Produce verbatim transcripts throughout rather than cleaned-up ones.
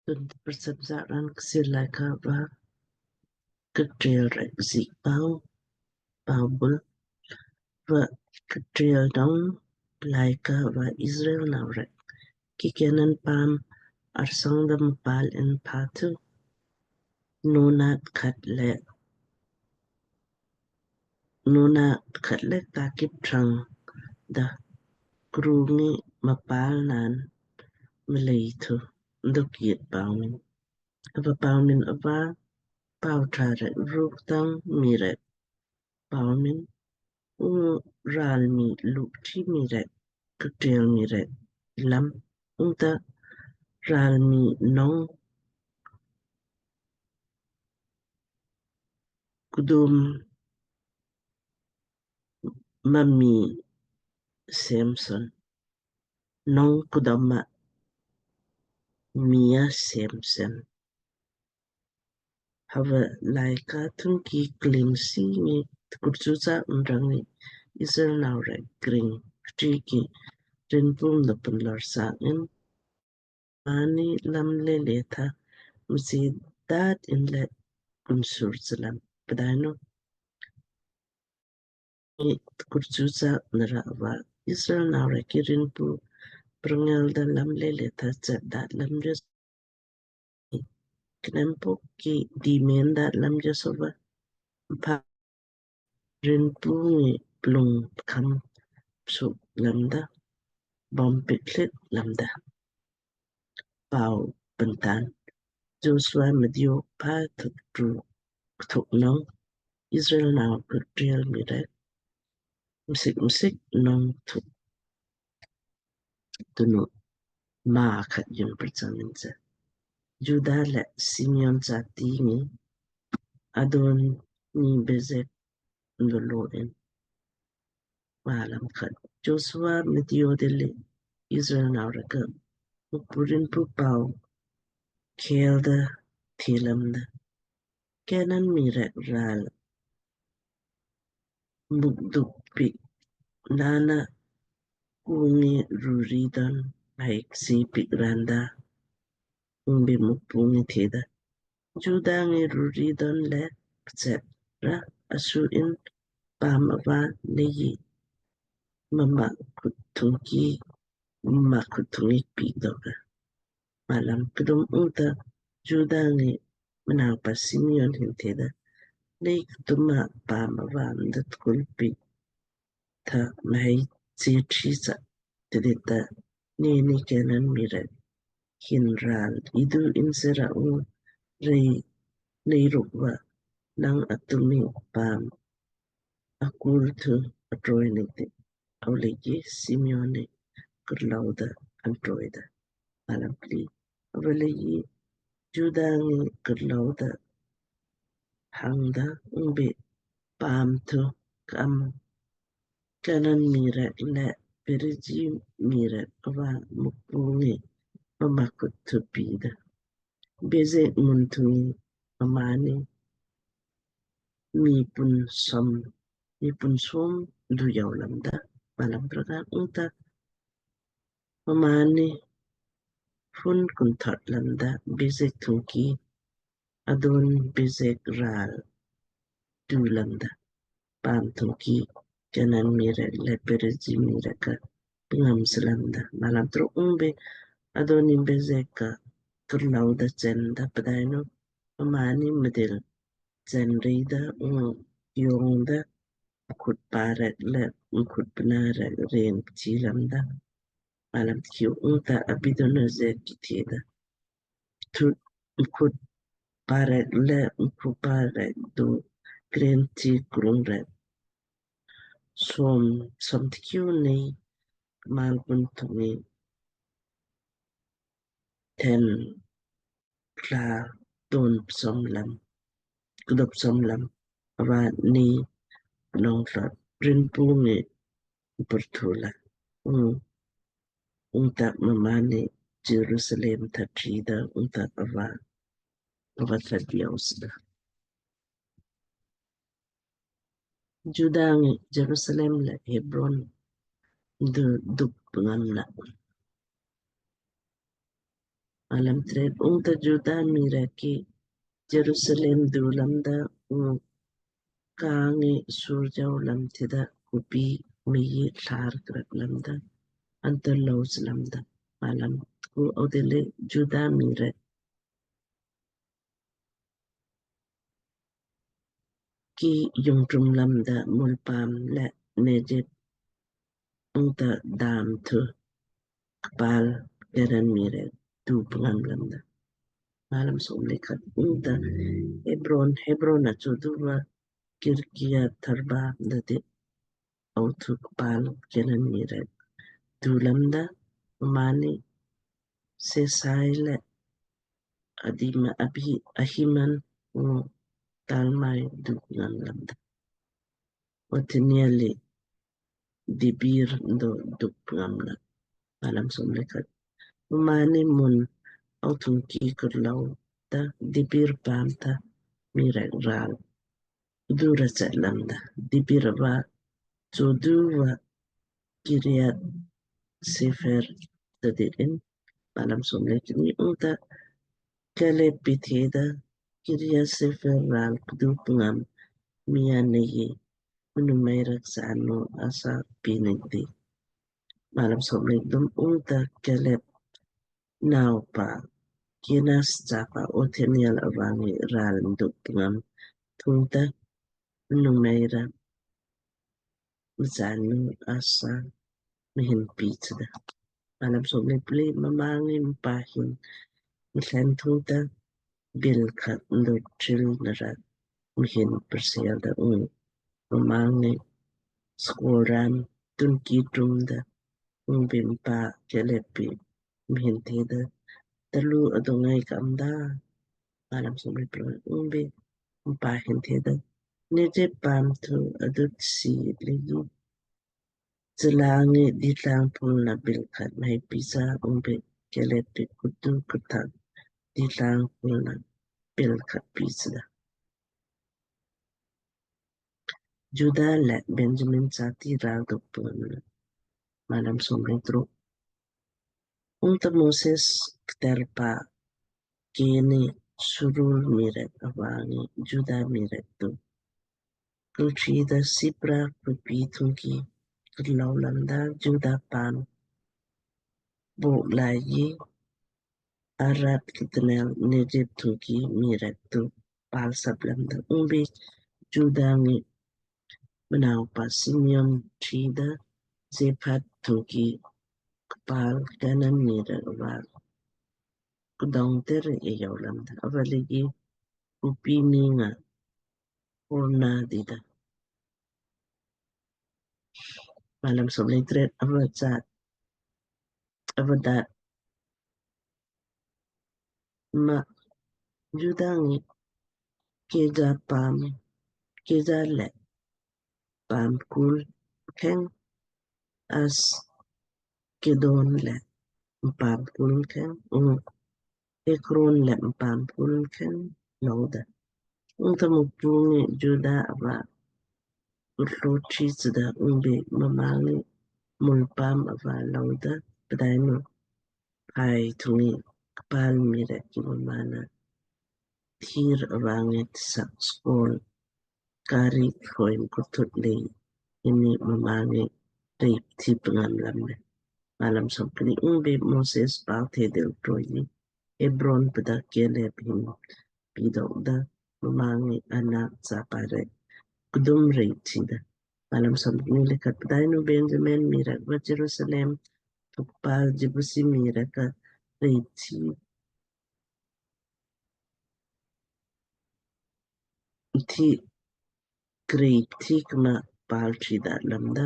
Tun tprsep ja raan Kchiir Laaika va Kikteelrek ji pau, pau bul va Kikteelrek laaika va Israel nau rek ki Kenan paam arsang da mpal in pha thu, nunat khat le nunat khat le takip trang da krungi mpal naan mlei thu dok yit pau min. Ava pau min ava pau tra rek ruk tang mii rek pau min, ungu ral mii luk tri mii rek, Kikteel mii rek lam, ungta ral mii nong kdum ma mii Samson, nong kdum ma mii a Samson. Hava laaika thungki klim si ngi tkurchu cha unrang ngi Israel nau rek kring kti ki rinpum da punlor sa in, mani lam le le tha msi dat in le kunsur chalam pdainu ngi tkurchu cha nara va Israel nau rek ki rinpu prngel da lam le le tha chet dat lam res knempok ki dimen dat lam Josua mpa rinpu ngi plung kham suk lamda, bom piklit lamda. Pau pentan Josua mdiu pa thuk tru thuk nong Israel nau Kikteel mii rek msik msik nong thuk tunu ma khat yun prcham in se. Juda le Simeon jati ngi Adoni Bezek ndolo in. Malam khat Josua mdiu dili Israel nau rek ka Mukpu rinpu pau kheel da the lamda. Kenan mii rek ral mukduk pik naan a kungi ruri don hai si pik raan da ungbi Mukpu ngi theda, Juda ngi ruri don le kchet ra asu in paam ava nei mma khut thungki mma khut thungi pik doka. Malam kdum ungta Juda ngi mnaupa Simeon hin theda, nei kdum ma paam ava mdat kulpi tha mhai che tri cha tidita nei ni Kenan mii rek hin ral idu in sera u rei nei rukva nang atumi paam akul thu atroi nei ti. Au leiji Simeon ni kurlauda antroida. Malam pli. Ava leiji Juda ngi kurlauda hangda ungbi paam thu kam Kenan mii rek le Perizzi mii rek ava Mukpu ngi mma khut thu pida. Bezek mun thungi mmaanni mii pun som, mii pun som du yau lamda. Malam praga ungta mmaanni hun kunthot lamda Bezek thungki Adoni Bezek ral du lamda. Paam thungki Kenan mii rek le Perizzi mii rek ka pngam slamda. Malam truk ungbi Adoni Bezek ka kurlauda chenda pdainu mmaanni mdil chen reida ung yongda mkhut pa rek le mkhut pna rek ren chi lamda. Malam tkiu ungta Adoni Bezek ki theda, thut mkhut pa rek le mkhut pa rek du kren ti krung rek som som tkiu nei kmal pun thungi then kla don psom lam kdop som lam ava nei nong tlot rinpu ngi purthula ung ungta mmaanni Jerusalem tha trida ungta ava ava tha diausda. Juda ngi Jerusalem le Hebron du duk pngamna. Malam tret. Ungta Juda mii rek ki Jerusalem du lamda, ung kaangi surjau lam tida kupi mii thar krak lamda, anto lous lamda. Malam tku. Audilli Juda mii rek ki jungtum lamda mulpaam le Negev ungta dam thu kpal Kenan mii rek du pngam lamda. Malam somlekhat. Ungta Hebron, Hebron a chodu va Kiriath-arba dati au thu kpal Kenan mii rek du lamda. Mmaanni Sesai le Adima, Abi, Ahiman ungu Talmai du pngam lamda. Othniel li Debir do du pngam lamda. Malam somlekhat. Mmaanni mun au thungki kurlou da Debir paam tha mii rek ral du ra chat lamda. Debir va chodu va Kiriath-sepher dati in. Malam somlekni. Ungta Kaleb pi theda, Kiriath-sepher ral kdu pngam mii a nei mnumei rek sanu Aksa pinik di. Malam somlekthum. Ungta Kaleb naupa Kenas chapa Othniel ava ngi ral mdu pngam thungta mnumei rek mchanu Aksa mhin pii chda. Malam somlekpli. Mma ngi mpah hin mthleng thungta bil khat mdo tril nara mhin prsel da ung. Mma ngi skoram tunki tumda ungbi mpa Kaleb pi mhin theda, talu adungai kamda. Malam somlekpli. Ungbi mpa hin theda, Negev paam thu adut si legi chlangi ditlang pulna bil khat mhai pisa. Ungbi Kaleb pi kutu kutak ditlang pulna bil khat pisa da. Juda le Benjamin jati ral dok pulna. Malam somlektruk. Ungta Moses kterpa keni surul mii rek ava ngi Juda mii rek tu kultrida sipra kupi thungki kurlou lamda. Juda paam bok lai Arad ki tnel Negev thungki mii rek tu pal sap lamda. Ungbi Juda ngi mnaupa Simeon trida Zephath thungki kpal Kenan mii rek ava kdong ter e jau lamda. Ava legi kupi mii nga Orna dida. Malam somlekret. Ava chat ava daat ma Juda ngi Gaza paam, Gaza le paam kul kheng, Askelon le paam kul kheng, ungu Ekron le paam kul kheng louda. Ungta Mukpu ngi Juda ava kutlo chi chda ungbi mma ngi mulpaam ava louda. Pdainu phai thungi kpal mii rek ki mmaan na thiir ava ngi tsak skol kari khoim kurthut lei inni mma ngi rip thi pngam lam me. Malam somkni. Ungbi Moses pau the del troi Hebron pda Kaleb hin pidok da mma ngi Anak chapa rek kdum rei chida. Malam somkni le khat. Pdainu Benjamin mii rek va Jerusalem thukpal Jebusi mii rek ka rei chi thi krip thi kma pal chida lamda.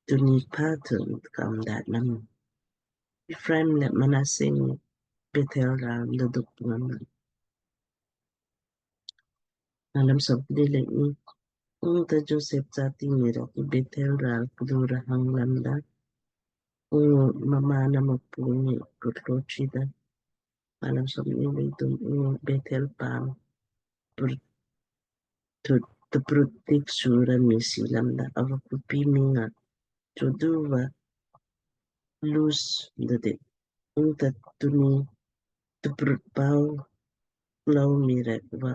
Tuni pha thun kam da lam. Ephraim le Manasseh ngi Bethel ral da duk ngam. Malam somkni le kni. Ungta Joseph jati mii rek ki Bethel ral kdu ra hang lamda. Ungu mmaan na Mukpu ngi kutlo chida. Malam somkni le thum. Ungu Bethel paam pur tut tprut tik sura mii si lamda. Ava kupi mii nga chodu va Luz dade. Ungta tuni tprut pau klou mii rek va,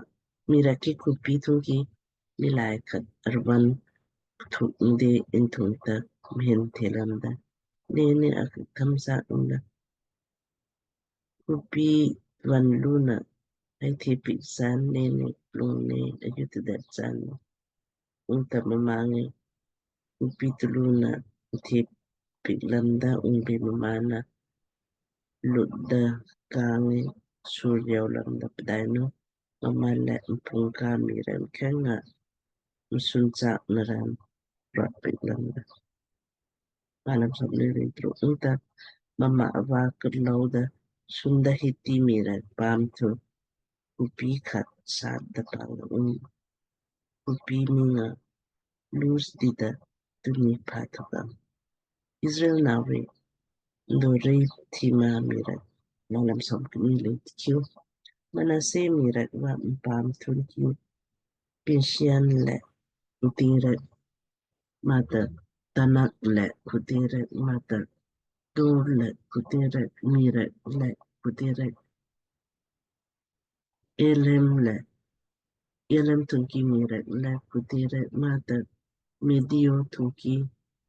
mii rek ki khuwpii thungki miilai khat arvan kthuk mdee in thungta mhin the lamda, Neini aktham sa unda, khuwpii van luna hei the piik san, neini plung ne ayu tdet san. Ungta mma ngi khuwpii tlu na the piik lamda, ungbi mma na lutda kang ngi sur jau lamda. Pdainu mma le mpungka mii rek mkheng nga msun chaak na raan rot piik lamda. Malam somkni le truk. Ungta mma ava klou da sunda Hiti mii rek paam thu khuwpii khat saat da pau ung khuwpii miing nga Lus dida tunni pha thukam. Israel nau rek do rei thima mii rek. Malam somkni le tkiu. Manase mii rek va mpaam thungki Pisian le khuti rek mata Tanak le khuti rek mata Dor le khuti rek mii rek le khuti rek Elam le, Elam thungki mii rek le khuti rek mata Medio thungki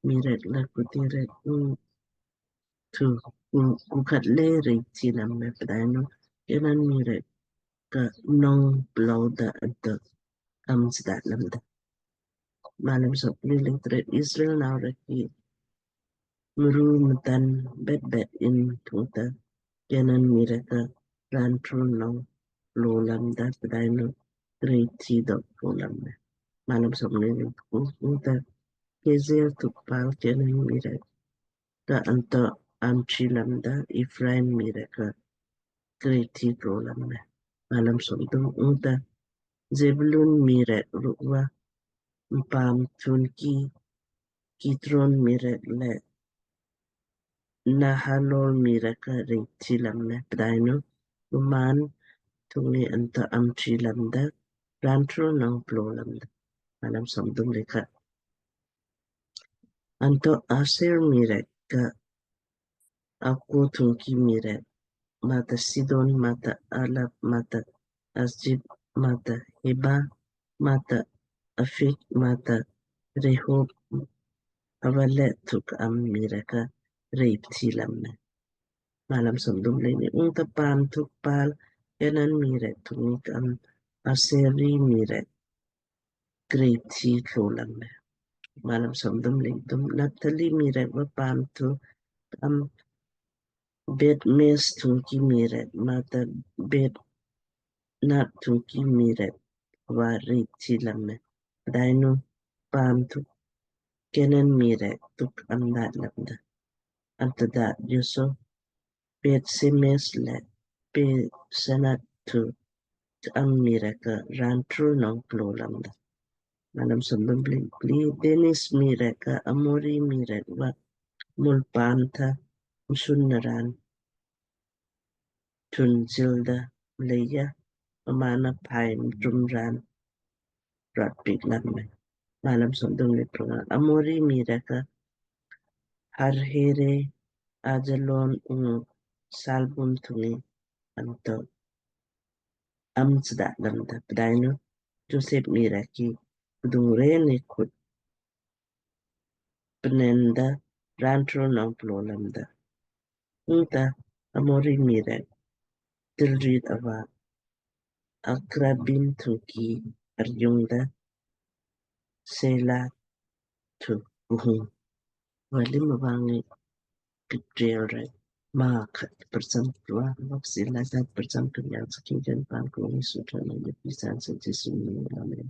mii rek le khuti rek ung thu ku, ku khat le rei thi lam me. Pdainu Kenan mii rek ka nong plou da anta am sdat lamda. Malam somkni le tret. Israel nau rek ki mru mtan bet bet in thungta Kenan mii rek ka raan tru nong plou lamda, pdainu rei thi dok plou lam me. Malam somkni le tku. Ungta Gezer thuk pal Kenan mii rek ka anto am thi lamda, Ephraim mii rek ka rei thi plou lam me. Malam somthum. Ungta Zebulun mii rek rukva mpaam thungki Kitron mii rek le Nahalol mii rek ka rei thi lam me. Pdainu mmaan thung ngi anto am thi lamda, raan tru nong plou lamda. Malam somthum le khat. Anto Aser mii rek ka Akko thungki mii rek mata Sidon mata Alab mata Asjib mata Heba mata Afik mata Rehob, hava le thuk am mii rek ka rei thi lam me. Malam somthum le ni. Ungta paam thuk pal Kenan mii rek thung ngi ka am Aseri mii rek rei thi plou lam me. Malam somthum le thum. Naphtali mii rek va paam thu am Bethsemes thungki mii rek mata Bethanath thungki mii rek va rei thi lam me. Pdainu paam thu Kenan mii rek thuk am daat lamda. Anta daat joso Bethsemes le Bethanath thu am mii rek ka raan tru nong plou lamda. Malam somthum le pli. Dani mii rek ka Amori mii rek va mul paam tha msun na raan thun jilda, mleija mmaan na phai mtum raan rot piik lam me. Malam somthum le pranga. Amori mii rek ka Har-Heret, Aijalon ungu Saalbim thung ngi anto am sdat lamda. Pdainu Joseph mii rek ki kdung ren ni khut pnenda raan tru nong plou lamda. Ungta Amori mii rek tilrit ava Akrabim thungki arjungda Sela thu kuhung. Valim ava ngi Kikteelrek maa khat kprcham krua, Mak Sila khat kprcham knyang, Sakhemten Paamkrow ngi sutra na ye pisan sa Jisu mii. Amen.